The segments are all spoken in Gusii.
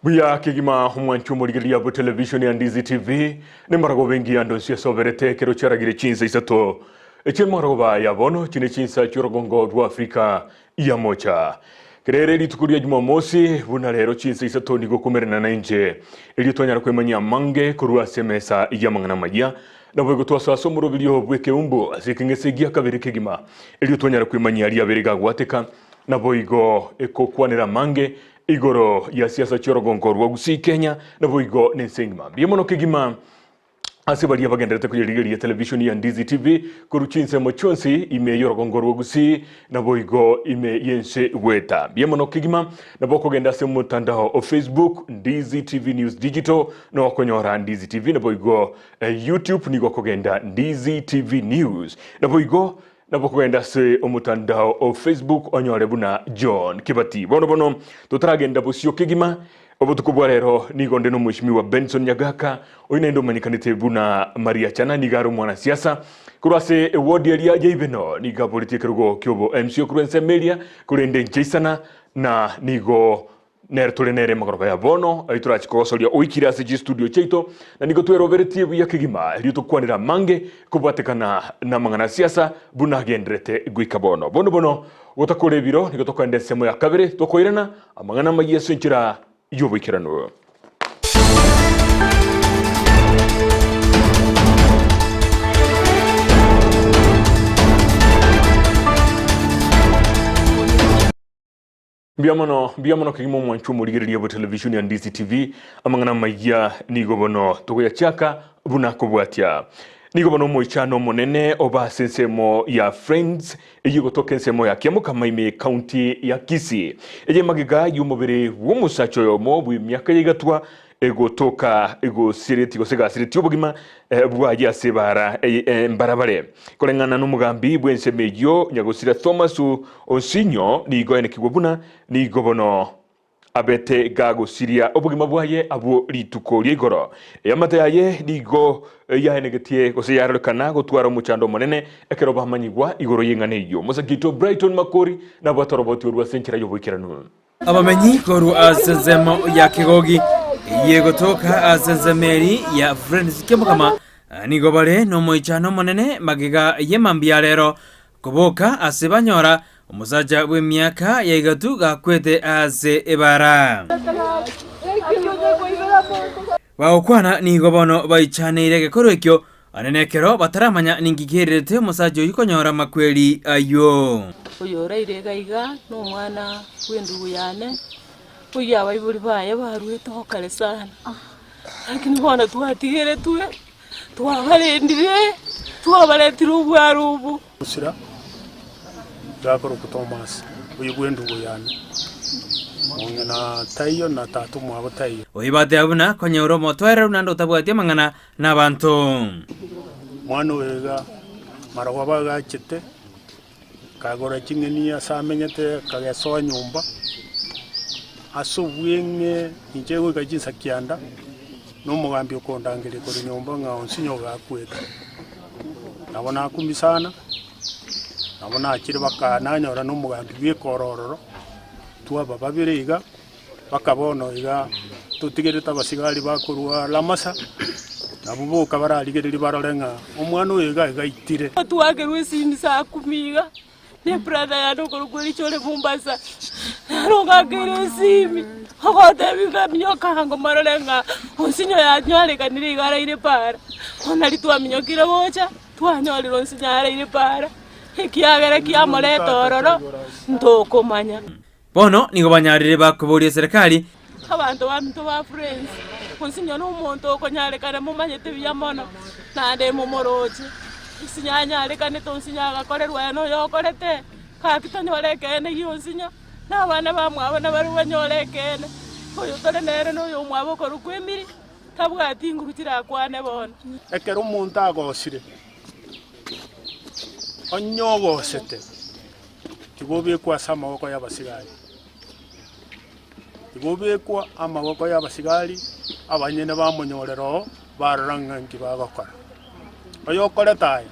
Buya kegima omwanchi omorigereria bwe television ya Ndizi TV nemaragoba engiya ndonsi esoberete ekero chiaragire chinsa isato echi'emaragoba ya bono chine chinsa chi'orogongo rwa Afrika ya mocha. Kera ere rituko ria Jumamosi buna rero chinsa isato nigo okomerana nainche erio twanyara kwemanyia amange korwa ase emesa y'amang'ana amayia naboigo twasoa ase omoroberio bw'ekeumbu ase ekeng'ese gia kabere kegima erio twanyara kwemanyia riabere gagwateka naboigo ekokwanera amange Igoro ya siasa chi'orogongo rwa Gusii Kenya naboigo nense engima. Mbuya mono kegima ase baria bagenderete koyerigeria televishoni ya Ndizi TV korwa chinsemo chionsi ime y'orogongo rwa Gusii naboigo ime y'ense goeta. Mbuya mono kegima nabo okogenda ase omotandao o Facebook Ndizi TV News Digital na okonyora Ndizi TV naboigo YouTube nigo okogenda Ndizi TV News naboigo Nabo kogenda ase omotandao o Facebook onyore buna John Kibati. Bono bono totaragenda bosio kegima, obotuko bwa rero nigo nde nomweshimiwa Benson Nyagaka, oyio naende omanyekanete buna Maria Chana, nigo are omwanasiasa korwa ase eward eria ya Ibeno, nigo aboretie ekerogo kiobo MC korwa ensemo eria, korende inchaisana na nigo Nere tore nere emegoroba ya bono, ayio torache kogosoria oikire ase chistudio chiaito, na nigo tweroberetie buya kegima erio tokwanere amange kobwatekana namang'ana a siasa buna agenderete goika bono. Bono bono gotakora ebiro nigo tokoenda ensemo ya kabere tokoirana amang'ana amayia ase enchera y'oboikeranu. Mbuya mono, mbuya mono kegima omwanchwa omorigereria bwe televishoni ya Ndizi TV. Amang'ana amayia nigo bono togoyachiaka buna kobwatia. Nigo bono omoichano omonene oba ase ensemo ya Friends eyio egotoka ensemo ya Kiamokama ime ekaunti ya Kisii. Eye magega y'omobere bw'omosacha oyomo bw'emiaka ya igatwa egotoka egosiretie gose egasiretie obogima bwaye ase ebaara eye embarabare. Koreng'ana nomogambi bw'ensemo eyio nyagosira Thomas Onsinyo nigo aenekigwe buna nigo bono abete gagosiria obogima bwaye abwo rituko ria igoro. Eamate yaye nigo yaenegetie gose yarorekana gotwara omochando omonene ekero bamanyigwa igoro y'eng'ana eyio. Mosaki oito Brighton Makori nabwate oroboti orwo ase enchera y'oboikeranu. Abamenyi korwa ase ensemo ya Kegogi eyio egotoka ase ensemo eri ya Friends Kiamokama nigo bare nomoichano omonene magega y'emambia ya rero koboka ase banyora omosacha bw'emiaka ya igatu gakwete ase ebara. Bagokwana nigo bono baichaneire egekorwa ekio Onye nekero bataramanya ninki kiererete omosacha oyio konyora amakweri ayio. Oyo oraire iga iga nomwana bw'endugu yane, oyio abaibori baye baruete oo kare sana, lakini bono twatigeretwe, twabarendire, twabaretire obwaro obo. Gosira gakorokwa Thomas, oyio bw'endugu yane, mong'ina taiyo na tata omwabo taiyo. Oyio bateba buna konya ore omotoereru naende otabwati amang'ana nabanto. Omwana oyo iga marogoba agachete, akagora ching'eni ase amenyete, akagesoa nyomba, ase obweng'e inche goika chinsa kianda, na omogambi okondangeria korwa nyomba ng'a onsi nigo gakwete. Nabo nakumia sana, nabo nachire baka nanyora na omogambi bweka ore ororo, twaba babere iga, mpaka bono iga totigerete abasigari bakorwa Lamasa, nabwo boka bararigererie barore ng'a omwana oyo iga iga aitire. Twakerwa esimi saa kumi iga, Ne brother yane okorokwa Ericha ore Mombasa, nere ongakeire esimi, ogotebia ng'a minyoka ango morore ng'a onsinyo yanyorekanire iga araire para. Bono nari twaminyokire gocha, twanyorire onsinyo araire para, ekiagera kiamoreta ororo, ntokomanya. Bono nigo banyarire bakoboria eserekari. Abanto baminto ba Friends, onsinyo nomonto okonyarekana momanyete buya mono, naende momoroche. Onsinyo anyarekanete, onsinyo agakorerwa aye noyo okorete, gaki tonyore ekeene gia onsinyo, na abana bamwabo nabarabwo banyore ekeene. Oyo tore nere noyo omwabo okorokwa Emily, tabwati nguru chirakwane bono. Ekero omonto agosire, onye ogosete, Tiga obekwe ase amaboko y'abasigari. Tiga obekwe amaboko y'abasigari, abanyene bamonyorera oo, barora ng'a inki bagokora. Oyokorete aya,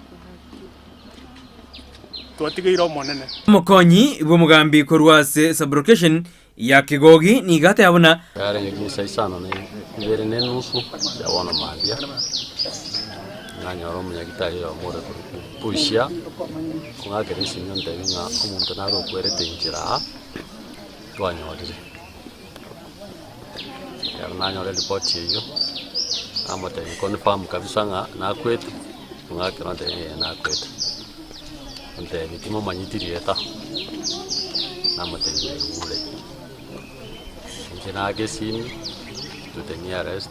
twatigeire Omonene. Omokonyi bw'omogambi korwa ase Sublocation. ya Kegogi nigo ateba buna. Yarenge chinsa isano na ibere na enusu chia bono mambia, nanyora omonyagitari oyomo ore korokwa Busia, ong'akera esimi ontebie ng'a omonto nare okwerete inchera aa, twanyorire. Ekero nanyora eripoti eyio, namotebia confirm kabisa ng'a nakwete, ong'akera ontebia ee nakwete. Ontebia timomanyeti rieta, namotebia naigure. Inche naaka esimi to the nearest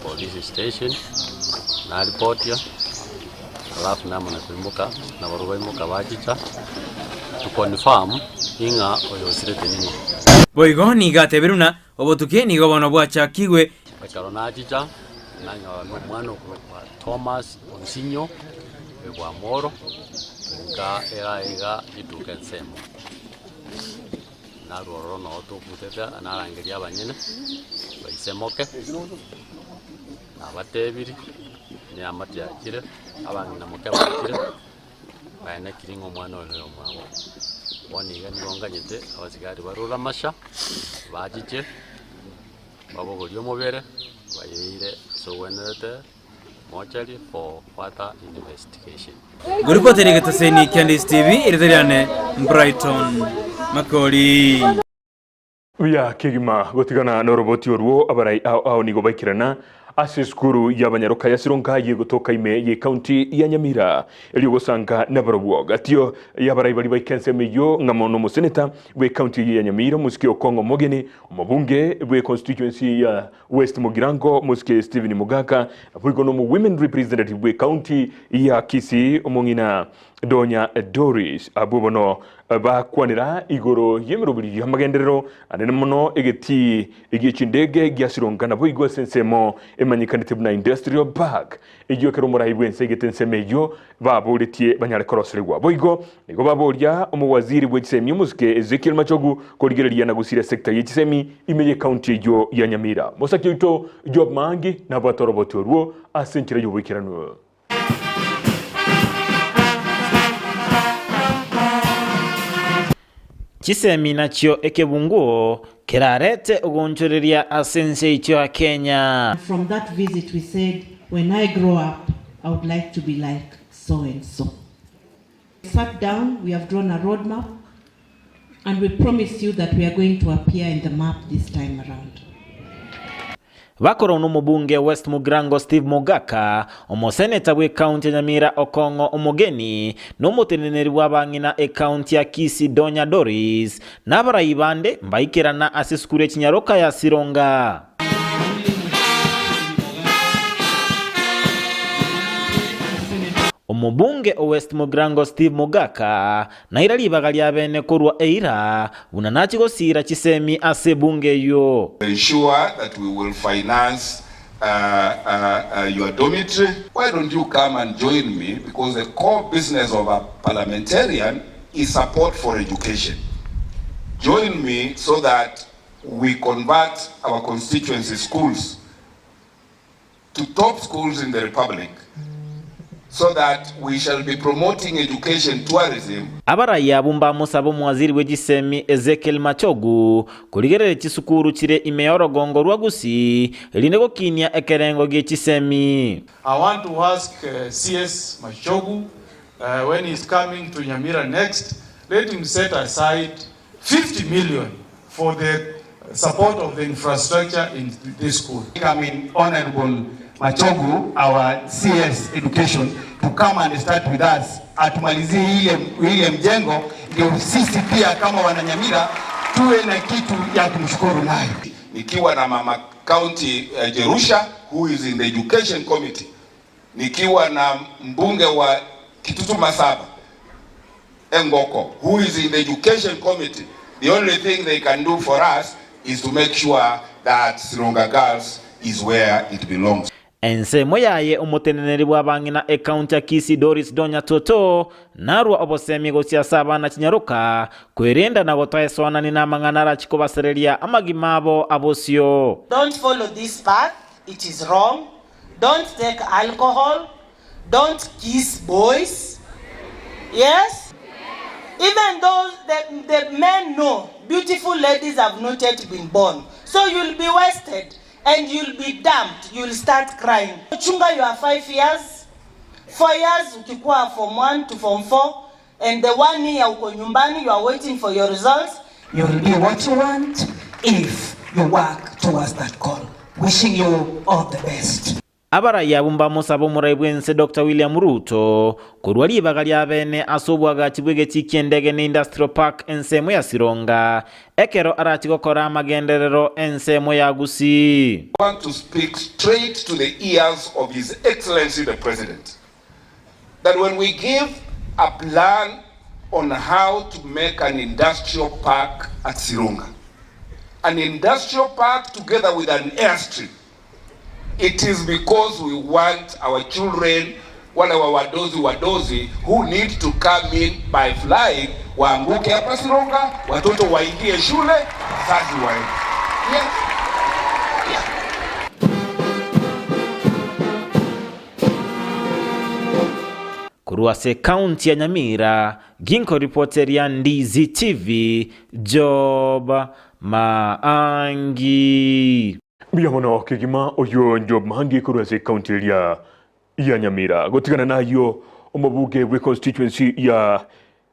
police station, naripotia, alafu namanya koimoka, nabarobwo baimoka bachicha to confirm ing'a oyo osirete ning'o. Boigo nigo atebire buna obotuki nigo bono bwachakigwe. Ekero nachicha, nanyora nomwana okorokwa Thomas Onsinyo, oyo bw'Amoro, nka era iga rituko ensemo. Narwo ororo noo tokutete narangerie abanyene baisemoke, nabatebirie, neamate yachire, abang'ina moke bachire, baenekirie ng'a omwana oyo noyo omwabo. Bono iga nigo nganyete abasigari barure amasha, bachiche, babogorie omobere, bayeire ase ogwenerete. Mortuary for further investigation. Ngoripotera egetoseni kia Ndisi TV, erieta riane Brighton Makori. Buya kegima gotigana noroboti orwo abarai ao ao nigo baikerana ase esukuru y'abanyaroka ya Sironga yegotoka ime y'ecounty ya Nyamira erio gosanga nabarobwo gatio y'abarai baria baika ensemo eyio ng'amo nomoseneta bw'ecounty eyio ya Nyamira omosike Okong'o Omogeni omobunge bwe constituency ya West Mugirango, Mosike Stephen Mogaka, naboigo nomo Women Representative bwe county ya Kisii omong'ina Donya Doris. Abwo bono bakwanera igoro y'emeroberi y'amagenderero anene mono egetii gie chindege gia Sironga naboigo ase ensemo emanyekanete buna Industrial Park eyio ekero omorai bw'ense aigete ensemo eyio baboretie banyare koroserigwa. Boigo nigo baboria omowaziri bwe chisemi omosike Ezekiel Machogu korigereria na gosira sector ye chisemi ime ye county eyio ya Nyamira. Mosaki oito Job Maangi nabwate oroboti orwo ase enchera y'oboikeranu. Chisemi nachio ekebunguo kerarete ogoonchoreria ase ense yaito ya Kenya. From that visit we said when I grow up I would like to be like so and so. Sat down, we have drawn a road map and we promise you that we are going to appear in the map this time around. Bakorwa nomobunge West Mugirango Steve Mogaka, omoseneta bw'ecounty ya Nyamira Okong'o Omogeni, na omoteneneri bw'abang'ina ecounty ya Kisii Donya Doris, na abarai bande mbaikerana ase esukuru ya Chinyaroka ya Sironga. Omobunge o West Mugirango Steve Mogaka naira ribaga riabene korwa eira buna nachie gosiira chisemi ase ebunge eyio. Ensure that we will finance your dormitory. Why don't you come and join me because the core business of a parliamentarian is support for education. Join me so that we convert our constituency schools to top schools in the republic so that we shall be promoting education tourism. Abarai abwo mbamosabe omowaziri bwe chisemi Ezekiel Machogu korigereria chisukuru chire ime y'orogongo rwa Gusii erinde gokinia ekerengo gie chisemi. I want to ask CS Machogu when he is coming to Nyamira next, let him set aside 50 million for the support of the infrastructure in this school. Coming Honorable Machogu, our CS Education, to come and start with us, atumalizie ile, ile mjengo, ndio sisi pia kama wananyamira tuwe na kitu ya kumshukuru nayo. Nikiwa na mama county Jerusha who is in the education committee, nikiwa na mbunge wa Kitutu Masaba Engoko who is in the education committee, the only thing they can do for us is to make sure that Sironga Girls is where it belongs. Ensemo yaye omoteneneri bw'abang'ina ekaunti ya Kisii Doris Donya Toto narua obosemi gochia ase abana chinyaroka kwerenda na gotaesoanani namang'ana arachi kobasereria amagima abo abosio. Don't follow this path, it is wrong, don't take alcohol, don't kiss boys, yes? Even though the, the men know beautiful ladies have not yet been born. So you'll be wasted and you'll be dumped. You'll start crying. Chunga you are 5 years, 4 years ukikuwa form 1 to form 4 and the one year uko nyumbani, you are waiting for your results. You will be what you want if you work towards that goal. Wishing you all the best. Abaraya bumba musaba omorai bwense Dr William Ruto korwa ribaga ria bene ase obwagachi bw'egechiki endege na industrial park ensemo ya Sironga ekero arachi gokora amagenderero ensemo ya Gusii. Want to speak straight to the ears of His Excellency the President that when we give a plan on how to make an industrial park at Sironga, an industrial park together with an airstrip, it is because we want our children, wale wa wadozi wadozi who need to come in by flying, waanguke hapa Sironga, watoto waingie shule, wazazi waende. Yes. Yeah. Korwa ase ekaunti ya Nyamira, ginko ripoteria Ndizi TV, Job Maangi. Mbuya mono kegima oyo Job Maangi korwa ase ekaunti eria ya Nyamira. Gotigana nayo omobuge bwe constituency ya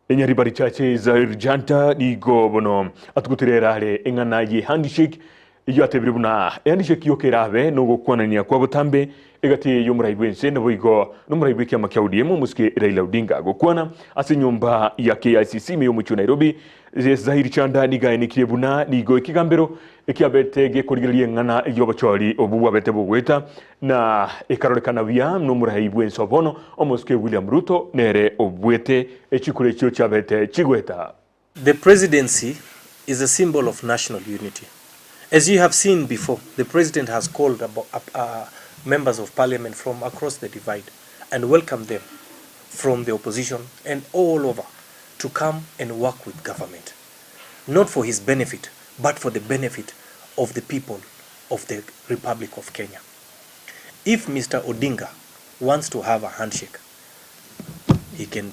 Enyaribari Chache Zair Janta nigo bono atuguterera are eng'ana ye handshake iyo atebire buna handshake yokerabe nogokwanania kwa botambe egati y'omorai bwense naboigo n'omorai bw'ekiama kia ODM omosuke Raila Odinga gokwana ase enyomba ya KICC ime y'omochie wa Nairobi. Zahiri Chanda nigaenekirie buna nigo ekigambero ekiabete gekorigereria eng'ana y'obochori obu bwabete bogweta na ekarorekana buya n'omorai bwense obono omosuke William Ruto nere obwete echikura echio chiabete chigweta. The presidency is a symbol of national unity. As you have seen before, the president has called about members of parliament from across the divide and welcomed them from the opposition and all over to come and work with government. Not for his benefit, but for the benefit of the people of the Republic of Kenya. If Mr. Odinga wants to have a handshake, he can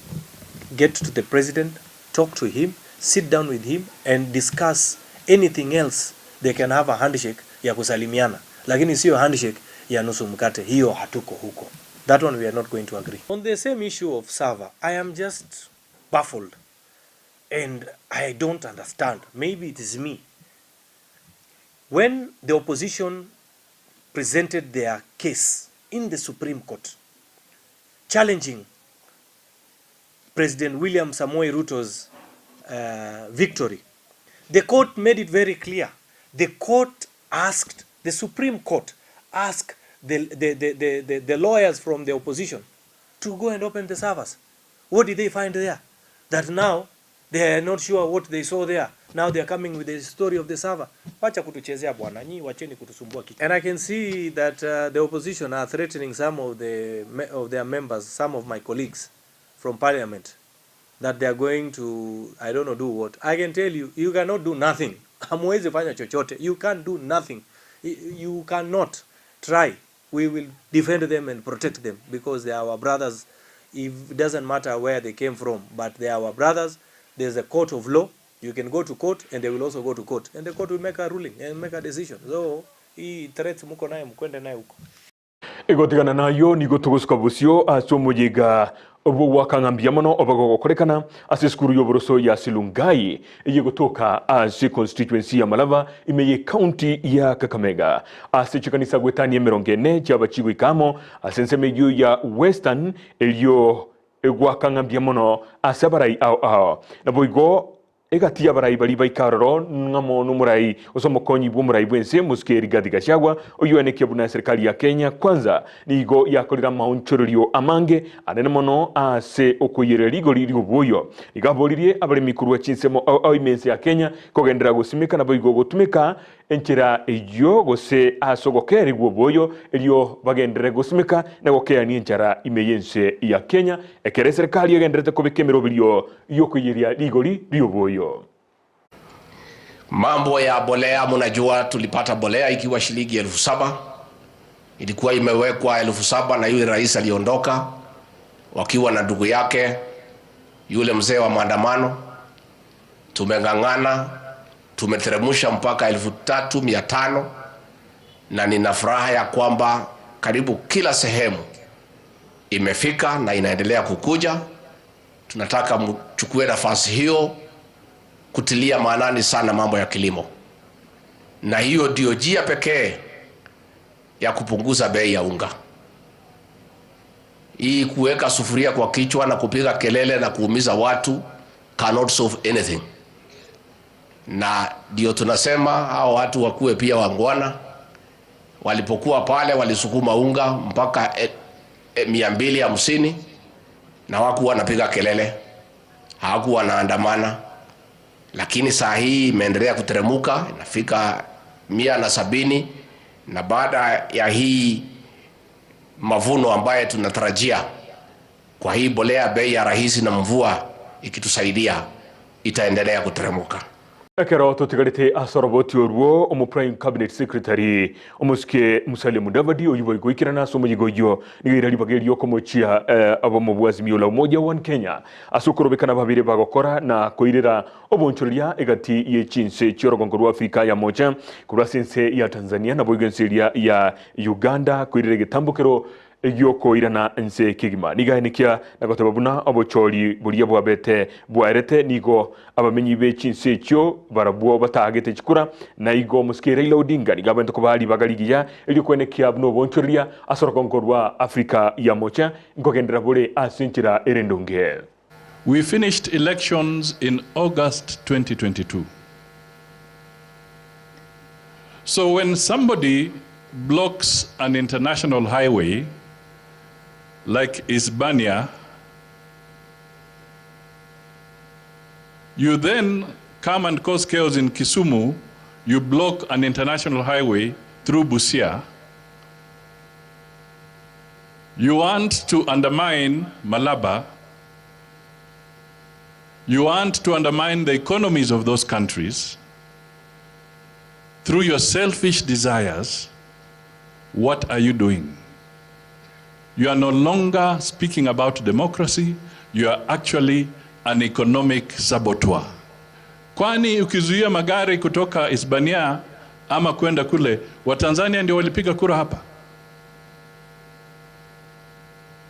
get to the president, talk to him, sit down with him and discuss anything else. They can have a handshake ya kusalimiana, lakini sio handshake ya nusu mkate. Hiyo hatuko huko. That one we are not going to agree. On the same issue of server, I am just baffled and I don't understand. Maybe it is me. When the opposition presented their case in the Supreme Court, challenging President William Samoei Ruto's victory, the court made it very clear. The court asked, the Supreme Court asked the lawyers from the opposition to go and open the servers. What did they find there? That now they are not sure what they saw there. Now they are coming with the story of the server. Wacha kutuchezea bwana, nyi wacheni kutusumbua kichwa. And I can see that the opposition are threatening some of their members, some of my colleagues from parliament, that they are going to, I don't know, do what. I can tell you, you cannot do nothing. Hamwezi fanya chochote. You can't do nothing. You cannot try. We will defend them and protect them because they are our brothers. If it doesn't matter where they came from, but they are our brothers. There's a court of law. You can go to court and they will also go to court. And the court will make a ruling and make a decision. So, hii threats muko nayo mkwende nayo huko. Igotigana nayo nigo tugusuka busio ase omoyega obwo gwakang'ambia mono obagogokorekana ase esukuru y'oboroso ya Silungai eye gotoka ase constituency ya Malava ime ye county ya Kakamega ase chikanisa gwetania emerongo ene chiaba chigwikamo ase ensemo eywo ya Western erio egwakang'ambia mono ase abarai ao ao naboigo egati abarai bari baikaroro ng'amo n'omorai ase omokonyi bwa omorai bwense Mosike Rigathi Gachagua oywo anekia buna serikali ya Kenya Kwanza nigo yakorera maonchorerio amange anene mono ase okoyerera rigori ri'oboyo iga aboririe abaremi korwa chinsemo ao ao imense ya Kenya kogendera gosimeka naboigo gotumeka enchera eywo gose ase ogokerigwa oboyo erio bagendere gosimeka na gokeania enchara ime y'ense ya Kenya ekere serikali egenderete kobeka emeroberio yokoyeria rigori ri'oboyo. Mambo ya bolea, mnajua tulipata bolea ikiwa shilingi 7,000, ilikuwa imewekwa 7,000 na yule rais aliondoka wakiwa na ndugu yake Yule mzee wa maandamano tumeng'ang'ana, tumeteremsha mpaka 3500 na nina furaha ya kwamba karibu kila sehemu imefika na inaendelea kukuja. Tunataka mchukue nafasi hiyo kutilia maanani sana mambo ya kilimo, na hiyo ndio njia pekee ya kupunguza bei ya unga. Hii kuweka sufuria kwa kichwa na kupiga kelele na kuumiza watu cannot solve anything, na ndio tunasema hao watu wakuwe pia wangwana. Walipokuwa pale walisukuma unga mpaka 250 na hawakuwa wanapiga kelele, hawakuwa wanaandamana, lakini saa hii imeendelea kuteremuka inafika 170, na baada ya hii mavuno ambaye tunatarajia kwa hii bolea bei ya rahisi na mvua ikitusaidia itaendelea kuteremuka. Ekero totigarete ase oroboti orwo omo prime cabinet secretary omosike Musalia Mudavadi oyio bori goikerana ase omoyigo oyio nigo ira ribaga erio okomochia eh, abomo bwa Azimio la Umoja One Kenya ase okorobekana babere bagokora na koirera obonchoreria egati ye chinse chi'orogongo rwa Afrika ya mocha korwa ase ense ya Tanzania naboigo ense eria ya Uganda koirera egetambokero Egiokoirana nse kegima. Nigo aenekia na goteba buna obochori boria bwabete bwaerete nigo abamenyi be chinse echio barabwo bataagete chikura, na igo omosike Raila Odinga nigo abwenerete kobaa ribaga rigiya erio koenekia buna obonchoreria ase orogongo rwa Afrika ya Mocha nkogenderera bore ase enchera ere endonge. We finished elections in August 2022. So when somebody blocks an international highway like Isbania, you then come and cause chaos in Kisumu, you block an international highway through Busia. You want to undermine Malaba. You want to undermine the economies of those countries through your selfish desires. What are you doing? You are no longer speaking about democracy. You are actually an economic saboteur. Kwani ukizuia magari kutoka Hispania ama kwenda kule, Watanzania ndio walipiga kura hapa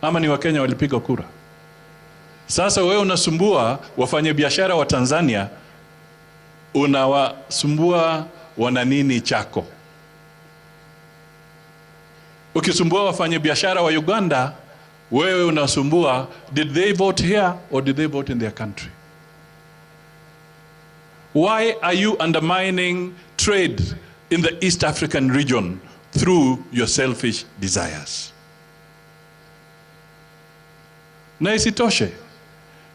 ama ni Wakenya walipiga kura? Sasa wewe unasumbua wafanyabiashara wa Tanzania, unawasumbua wana nini chako? Ukisumbua wafanyabiashara wa Uganda, wewe unasumbua, did they vote here or did they vote in their country? Why are you undermining trade in the East African region through your selfish desires? Na isitoshe,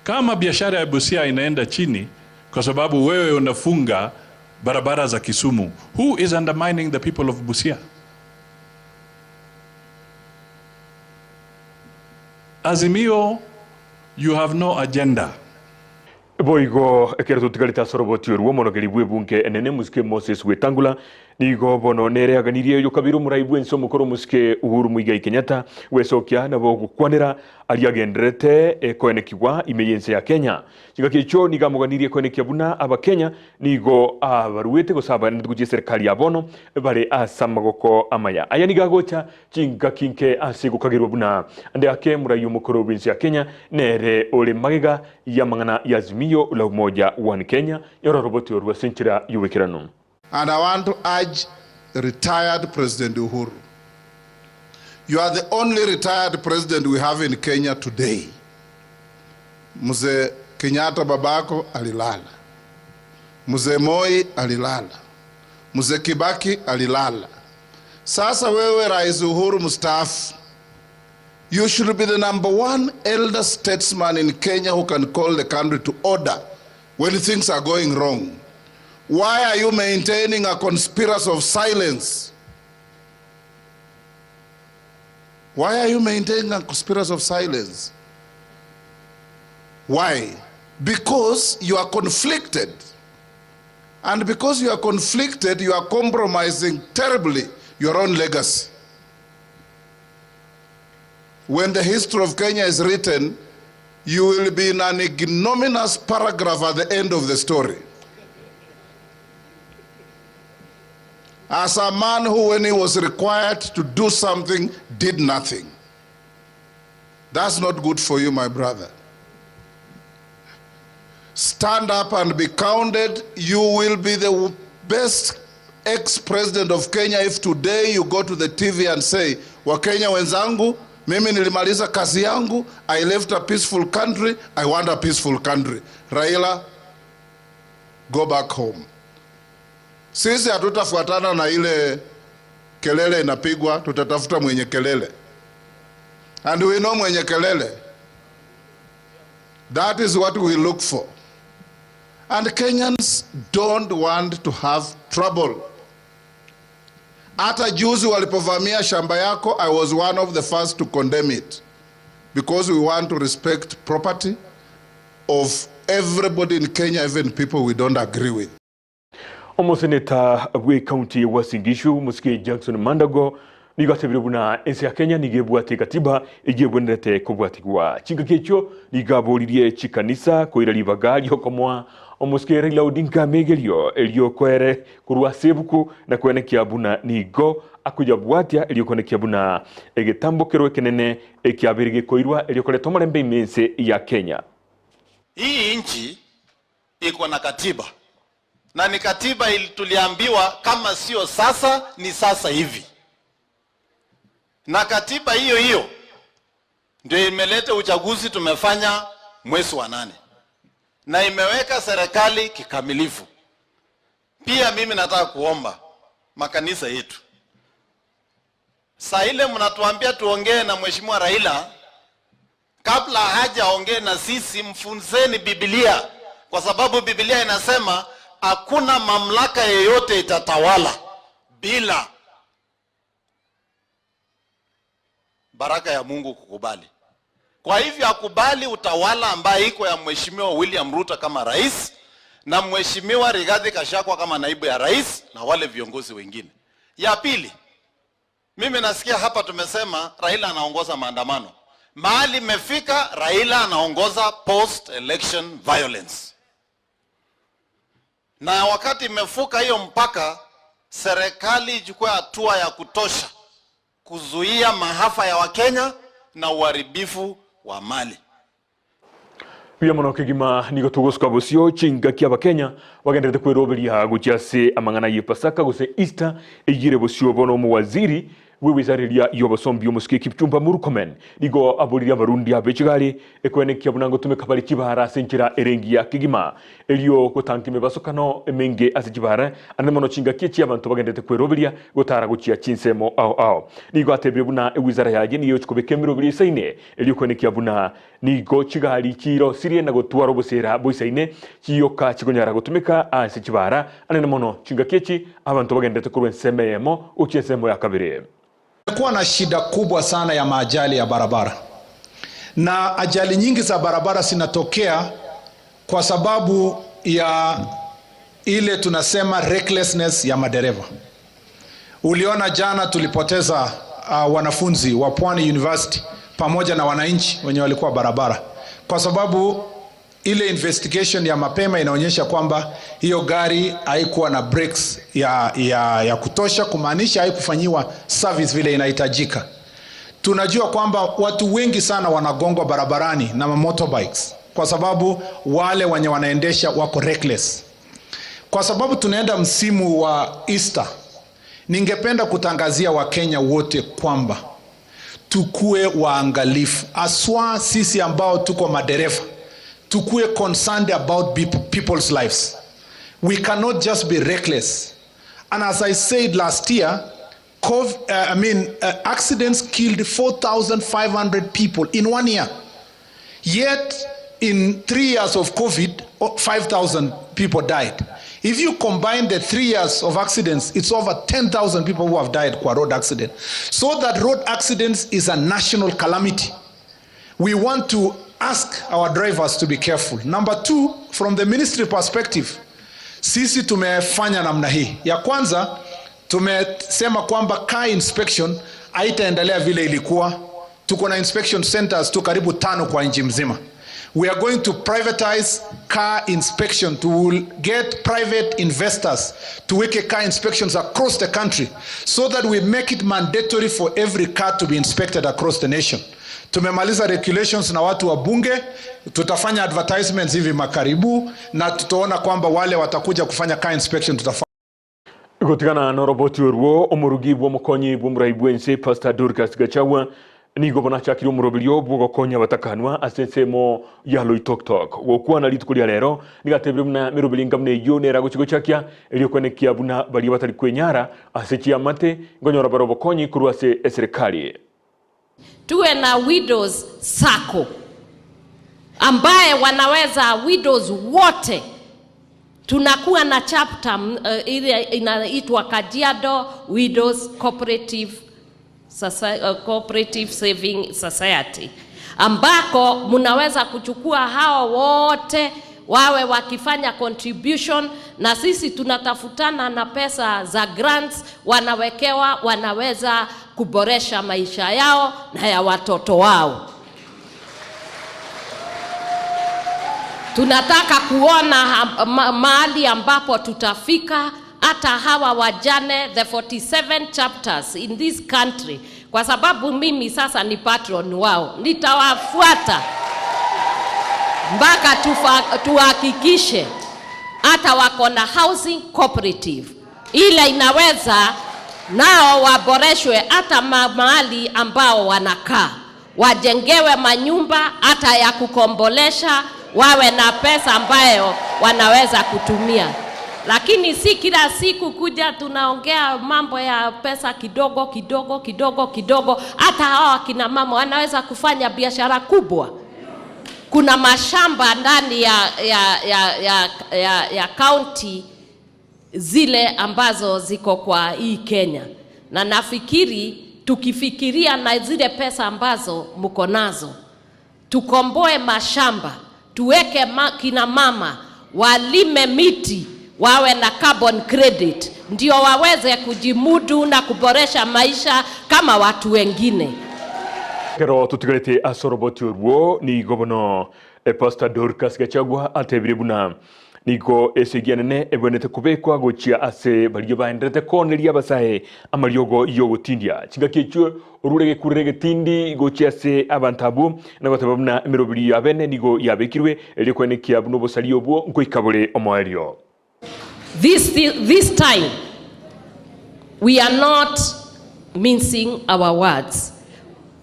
kama biashara ya Busia inaenda chini kwa sababu wewe unafunga barabara za Kisumu, who is undermining the people of Busia? Azimio, you have no agenda. Boigo ekero totigarete ase oroboti orwo omonogeri bw'ebunge enene Mosike Moses Wetangula nigo bono nere aganirie oyo kabere omorai bw'ense omokoro Mosike Uhuru Muigai Kenyatta gwesokia nabo gokwanera aria agendererete koenekigwa ime y'ense ya Kenya. Chingaki echio nigo amoganirie koenekia buna abakenya nigo abaruete gose abaenetie gochia eserekari ya bono bare ase amagoko amaya. Aya nigo agocha chingaki nke ase gokagerwa buna ande ake morai omokoro bw'ense ya Kenya nere ore magega y'amang'ana y'Azimio la Umoja One Kenya yororoboti orwo ase enchera y'oboikeranu. And I want to urge retired President Uhuru. You are the only retired president we have in Kenya today. Mzee Kenyatta babako alilala. Mzee Moi alilala. Mzee Kibaki alilala. Sasa wewe Rais Uhuru mstaafu, you should be the number one elder statesman in Kenya who can call the country to order when things are going wrong. Why are you maintaining a conspiracy of silence? Why are you maintaining a conspiracy of silence? Why? Because you are conflicted. And because you are conflicted, you are compromising terribly your own legacy. When the history of Kenya is written, You will be in an ignominious paragraph at the end of the story. As a man who, when he was required to do something, did nothing. That's not good for you, my brother. Stand up and be counted. You will be the best ex-president of Kenya if today you go to the TV and say, Wakenya wenzangu, mimi nilimaliza kazi yangu, I left a peaceful country, I want a peaceful country. Raila, go back home. Sisi hatutafuatana na ile kelele inapigwa, tutatafuta mwenye kelele. And we know mwenye kelele. That is what we look for. And Kenyans don't want to have trouble. Hata juzi walipovamia shamba yako, I was one of the first to condemn it because we want to respect property of everybody in Kenya, even people we don't agree with. Omoseneta bwe county ya Uasin Gishu Musike Jackson Mandago nigo atebire buna ense ya Kenya nigo ebwate katiba eyio ebwenerete kobwatigwa. Chingaki echio nigo aboririe chikanisa koira ribaga riokomoa Omosike Raila Odinga amegerio erio koere korwa ase ebuku na koenekia buna nigo akoyabwatia erio koenekia buna egetambo kerwe ekenene ekiabere gekoirwa erio koreta omorembe ime ense ya Kenya. Hii nchi iko na katiba na ni katiba ili tuliambiwa kama sio sasa ni sasa hivi, na katiba hiyo hiyo ndio imeleta uchaguzi tumefanya mwezi wa nane na imeweka serikali kikamilifu. Pia mimi nataka kuomba makanisa yetu, saa ile mnatuambia tuongee na mheshimiwa Raila, kabla hajaongee na sisi, mfunzeni Biblia, kwa sababu Biblia inasema hakuna mamlaka yeyote itatawala bila baraka ya Mungu kukubali. Kwa hivyo akubali utawala ambaye iko ya mheshimiwa William Ruto kama rais na mheshimiwa Rigathi Gachagua kama naibu ya rais na wale viongozi wengine. Ya pili, mimi nasikia hapa tumesema Raila anaongoza maandamano. Mahali imefika, Raila anaongoza post election violence, na wakati imefuka hiyo mpaka, serikali ichukue hatua ya kutosha kuzuia maafa ya Wakenya na uharibifu wa mali. Buya mono kegima nigo togosuka bosio chingaki abakenya bagenderete kweroberia gochia ase amang'ana ya Pasaka gose Easter eyire bosio bono omowaziri bwe wizara eria ya obosombi omosike Kipchumba Murkomen nigo aboririe abarundi abe chigari ekwenekia buna ngotumeka bare chibara ase enchera ere engiya kegima erio gotanka emebasokano emenge ase chibara ande mono chingaki echi abanto bagenderete kweroberia gotara gochia chinsemo ao ao. Nigo atebire buna ewizara yaye niyo chikobeka emeroberi esaine erio kwenekia buna nigo chigari chirosirie na gotwara obosera boisaine chiyoka chikonyara gotumeka ase chibara anene mono chingaki echi abanto bagenderete korwa ensemo eyemo gochia ensemo ya kabere. Kumekuwa na shida kubwa sana ya maajali ya barabara, na ajali nyingi za barabara zinatokea kwa sababu ya ile tunasema recklessness ya madereva. Uliona jana tulipoteza wanafunzi wa Pwani University pamoja na wananchi wenye walikuwa barabara, kwa sababu ile investigation ya mapema inaonyesha kwamba hiyo gari haikuwa na brakes ya kutosha, kumaanisha haikufanyiwa service vile inahitajika. Tunajua kwamba watu wengi sana wanagongwa barabarani na motorbikes kwa sababu wale wenye wanaendesha wako reckless. Kwa sababu tunaenda msimu wa Easter, ningependa kutangazia Wakenya wote kwamba tukue waangalifu, haswa sisi ambao tuko madereva. Tukue concerned about people's lives. We cannot just be reckless. And as I said last year, accidents killed 4,500 people in 1 year. Yet, in 3 years of COVID, 5,000 people died. If you combine the 3 years of accidents, it's over 10,000 people who have died kwa road accident. So that road accidents is a national calamity. We want to ask our drivers to be careful. Number 2, from the ministry perspective, sisi tumefanya namna hii. Ya kwanza, tumesema kwamba car inspection haitaendelea vile ilikuwa. Tuko na inspection centers tu karibu 5 kwa nchi mzima. We are going to privatize car inspection to get private investors to weke car inspections across the country so that we make it mandatory for every car to be inspected across the nation. Tumemaliza regulations na watu wa bunge, tutafanya advertisements hivi makaribu na tutaona kwamba wale watakuja kufanya car inspection tutafanya Gotigana noroboti orwo, omorugi bw'omokonyi bw'omorai bw'ense Pastor Dorcas Gachagua nigo bono achakire omoroberio bw'ogokonya abatakanwa ase ensemo ya Loitoktok. Gokwana rituko ria rero, nigo atebire buna emeroberi enga buna eyio nere agochia gochakia erio kwenekia buna baria batari kwenyara ase chiamate nkonyora bare obokonyi korwa ase eserekari. Tuwe na widows sacco ambaye wanaweza widows wote tunakuwa na chapter ile inaitwa Kajiado Widows Cooperative, Cooperative Saving Society ambako mnaweza kuchukua hao wote wawe wakifanya contribution, na sisi tunatafutana na pesa za grants wanawekewa, wanaweza kuboresha maisha yao na ya watoto wao. Tunataka kuona mahali ambapo tutafika hata hawa wajane, the 47 chapters in this country, kwa sababu mimi sasa ni patron wao, nitawafuata mpaka tuhakikishe hata wako na housing cooperative ile inaweza nao waboreshwe hata mahali ambao wanakaa, wajengewe manyumba hata ya kukombolesha, wawe na pesa ambayo wanaweza kutumia. Lakini si kila siku kuja tunaongea mambo ya pesa kidogo kidogo kidogo kidogo. Hata hawa kina mama wanaweza kufanya biashara kubwa. Kuna mashamba ndani ya county zile ambazo ziko kwa hii Kenya, na nafikiri tukifikiria na zile pesa ambazo mko nazo, tukomboe mashamba, tuweke kina mama walime miti, wawe na carbon credit, ndio waweze kujimudu na kuboresha maisha kama watu wengine. Kero tutigarete asoroboti orwo nigo bono Pastor Dorcas Gachagua atebire buna nigo esegia nene ebwenete kubekwa gochia ase baria baenderete koneria abasae amariogo yogotindia chingaki echio orure gekurere getindi gochia ase abanto abwo na goteba buna emerobiri yabene nigo yabekirwe erio kwenekia buna obosari obwo nkoika bore omoerio. This time we are not mincing our words.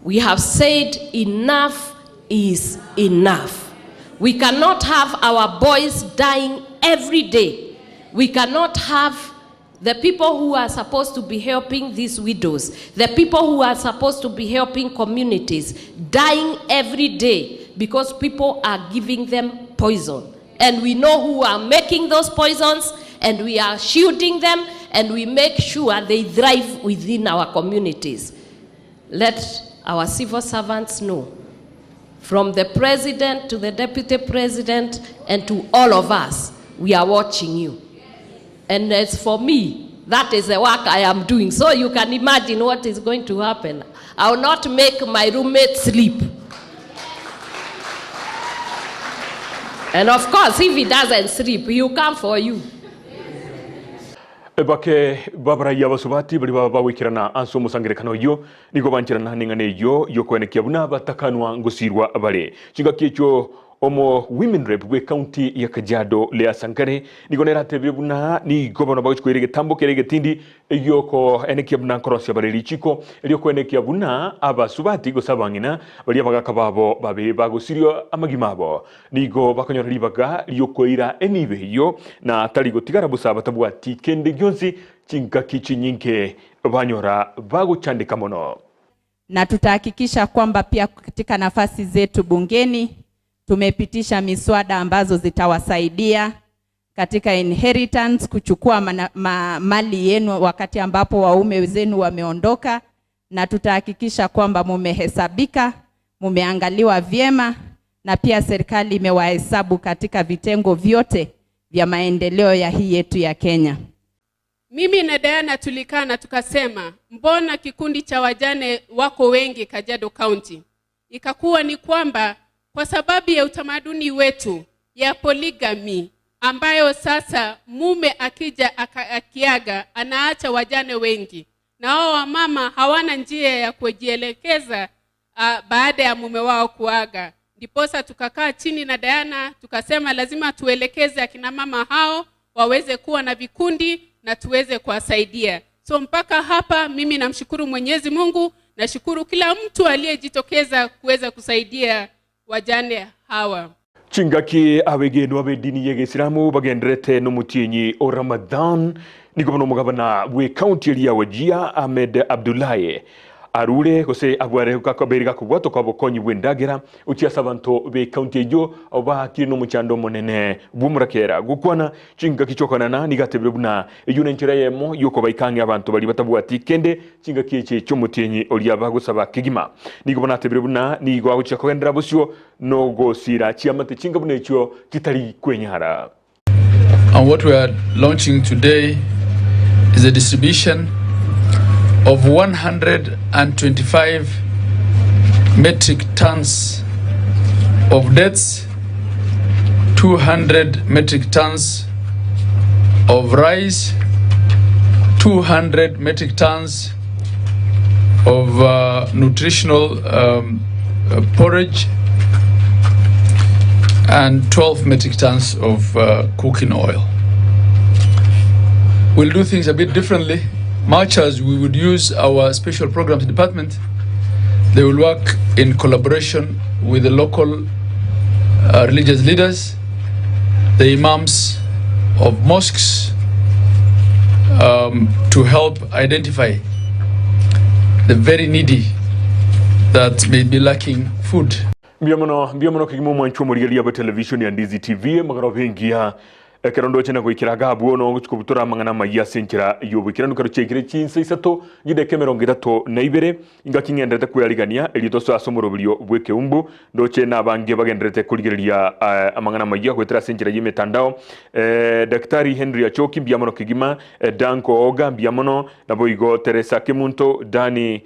We have said enough is enough. We cannot have our boys dying every day. We cannot have the people who are supposed to be helping these widows, the people who are supposed to be helping communities, dying every day because people are giving them poison. And we know who are making those poisons, and we are shielding them, and we make sure they thrive within our communities. Let our civil servants know, from the president to the deputy president and to all of us, we are watching you. And as for me, that is the work I am doing. So you can imagine what is going to happen. I will not make my roommate sleep. And of course, if he doesn't sleep, he will come for you. Bake babaraiya basubati bari baba bagwikirana ase omosangerekano oyio nigo banchirana ning'ana eyio yokwenekia buna batakanwa ngosirwa bare chingaki echio omo women rep bwe county ya Kajiado Lea Sankare nigo neratebire buna nigo bono bagochikwire egetambo kere egetindi eyoko enekia buna nkorosia bare richiko erio kwenekia buna abasubati gose abang'ina baria bagaka babo babe bagosirio amagima abo nigo bakonyora ribaga riokoira enibe eyo na tari gotigara busa batabwati kende gionsi chingaki chinyinge banyora bagochandika mono. Na tutahakikisha kwamba pia katika nafasi zetu bungeni tumepitisha miswada ambazo zitawasaidia katika inheritance, kuchukua mali yenu wakati ambapo waume zenu wameondoka, na tutahakikisha kwamba mumehesabika, mumeangaliwa vyema, na pia serikali imewahesabu katika vitengo vyote vya maendeleo ya hii yetu ya Kenya. Mimi na Diana tulikaa na tukasema, mbona kikundi cha wajane wako wengi Kajiado County? Ikakuwa ni kwamba Kwa sababu ya utamaduni wetu ya polygamy ambayo sasa mume akija akiaga anaacha wajane wengi, na wao wamama hawana njia ya kujielekeza baada ya mume wao kuaga. Ndiposa tukakaa chini na Diana tukasema lazima tuelekeze akina mama hao waweze kuwa na vikundi na tuweze kuwasaidia. So mpaka hapa mimi namshukuru Mwenyezi Mungu, nashukuru kila mtu aliyejitokeza kuweza kusaidia wajane hawa. Chingaki abegenwa b'edini y'egesilamu bagenderete n'omutinyi o Ramadhan nigo bono omogabana bwe county eria Wajir Ahmed Abdullahi arure gose abware gakobere gakobwatwa kwa bokonyi bw'endagera ochiase abanto be county eyo bakire n'omochando omonene bw'omorakera gokwana chingaki chiokonana nigatebire buna eywo nenchera eyemo yokobaikang'ia abanto baria batabwati kende chingaki echi chiomotienyi oria bagosaba kegima nigo bono atebire buna nigo agochia kogendera bosio nogosira chiamate chinga buna echio chitari kwenyara. And what we are launching today is a distribution of 125 metric tons of dates, 200 metric tons of rice, 200 metric tons of nutritional porridge, and 12 metric tons of cooking oil. We'll do things a bit differently. Much as we would use our special programs department, they will work in collaboration with the local religious leaders, the imams of mosques, to help identify the very needy that may be lacking food. Mbuya mono, mbuya mono kegima omwanchwa omorigereria bwe television ya Ndizi TV, amagoro abengiya ekero ndoche na goikera iga abwo nogochia kobutora amang'ana amayia ase enchera y'oboikeranu ekero chiaikire chinsa isato chidakika emerongo etato na ibere ingaki ng'enderete kweyarigania erio tosoe ase omoroberio bw'ekeumbu ndoche nabange bagendererete korigereria amang'ana amayia goetera ase enchera y'emetandao Daktari Henry Achoki mbuya mono kegima Danko Oga mbuya mono naboigo Teresa Kemunto Dani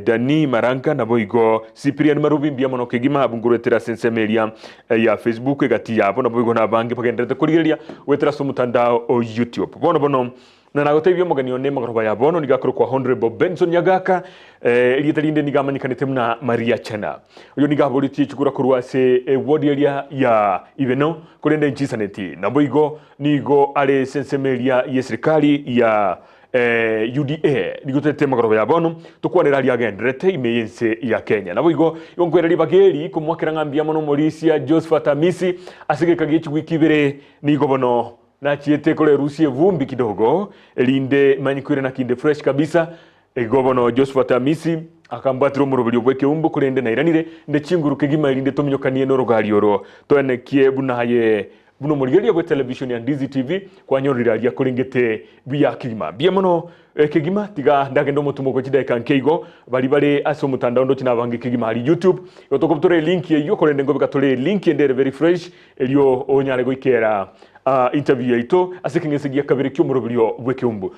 Danny Maranka naboigo Cyprian Marubi mbuya mono kegima abwo nkoruetera ase ensemo eria ya Facebook egati yabo naboigo nabange bagendererete korigereria goetera ase omotandao o YouTube. Bono bono na nagotebia omogeni one magoroba ya bono nigo akorokwa Honourable Benson Nyagaka erieta rinde nigo amanyekanete buna Maria Chena. Oyo nigo aboretie chikura korwa ase eward eria ya Ibeno korende nchisaneti naboigo nigo are ase ensemo eria yeserikali ya UDA nigo toete magoroba ya bono tokwanere aria agendererete ime y'ense ya Kenya. Naboigo igo nkwera ribaga eri komoakera ng'a mbuya mono omorisia Josephat Amisi ase egeka gie chiwiki ibere nigo bono nachiete korerusia evumbi kidogo erinde manye koirana kinde fresh kabisa. Igo bono Josephat Amisi akambwatera omoroberio bw'ekeumbu korende nairanire nde chinguru kegima erinde tominyokanie norogari oro toenekie buna aye Buna omorigereria bwe television ya Ndizi TV kwanyorire aria korengete buya kegima. Mbuya mono kegima tiga ndagende omotumo kwa chidaeka nke igo bari bare ase omotandao ndoche nabange kegima aria YouTube. Igo tokobutora elink eyio korende nkobeka tore elink ende ere very fresh erio onyare goikera interview yaito ase ekeng'ese gia kabere kiomoroberio bw'ekeumbu.